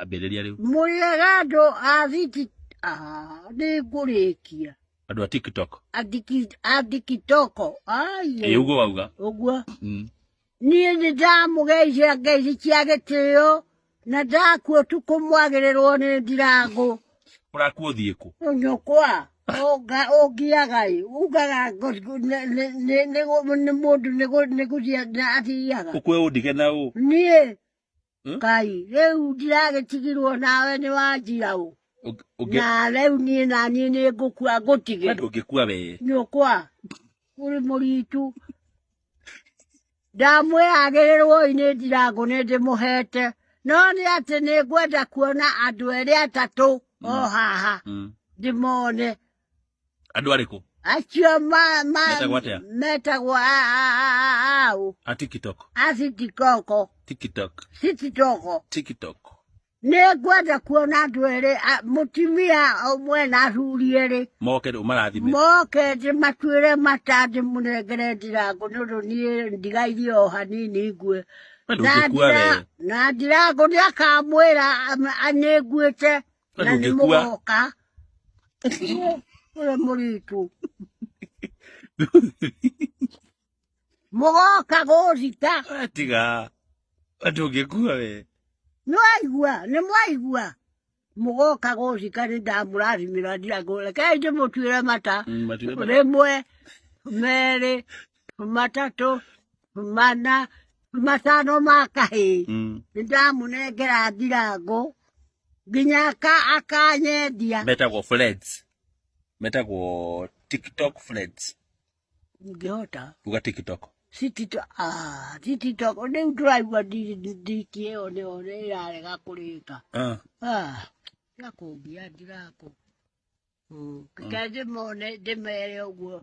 Ambĩrĩria rĩu. Mũrĩega andũ a thiti ah, nĩ ngũrĩkia. Andũ a TikTok. A TikTok. Ai. Ĩ ũguo wauga. Ũguo. Niĩ nĩ ndamũgeithia ngeithi cia gĩtĩo na ndakua ũtukũ mwagĩrĩrwo nĩ ndirangũ. Ũrakua ũthiĩ kũ? Nyũkwa ũngiaga ĩ ugaga nĩ mũndũ nĩ gũthiĩ athiaga. Ũkue ũndige na ũ? Niĩ Ngai rĩu ndiragĩtigirwo nawe nĩ wanjira ũ na rĩu niĩ na niĩ nĩ ngũkua ngũtige. We ndũngĩkua we. Nyũkwa ũrĩ mũritu ndamwĩra agĩrĩrwoi nĩ ndirangũ nĩ ndĩmũhete no nĩ atĩ nĩ ngwenda kuona andũ erĩ atatũ o haha ndĩmone. Andũ arĩkũ? Acio ma, ma, Metagwo atĩa? Metagwo aũ? A TikTok. A TikTok. TikTok. TikTok. TikTok. Nĩ ngwenda kuona andũ erĩ, mũtumia ũmwe na athuri erĩ. Moke ũmarathime. Moke ndĩmatuĩre mata ndĩmũnengere ndirangũ nĩ ũndũ niĩ ndigairie o hanini ngue. We ndũngĩkua we. Na ndirangũ nĩ akamwĩra nĩ nguĩte. We Na nĩ ndũngĩkua. mũgoka. Ũrĩ mũritu. Mũgoka gũthika. We tiga. We ndũngĩkua we. Nĩwaigua, nĩ mwaigua. Mũgoka gũthika nĩ ndamũrathimĩra ndirangũ. Rekei ndĩmũtuĩre mata. Matuĩre mata. Rĩmwe, merĩ, matatũ, mana, matano ma kahĩĩ. Nĩ ndamũnengera ndirangũ. Nginya akanyendia. Metagwo Freds. Metagwo TikTok Freds. Ingĩhota. Uga TikTok. Si TikTok, ah, si TikTok. Rĩu ndĩraigua ndiki ĩyo nĩyo ĩrarega kũrĩka. Ah. Ah, ya kũngia ndirakũ. Reke ndĩmone ndĩmere ũguo.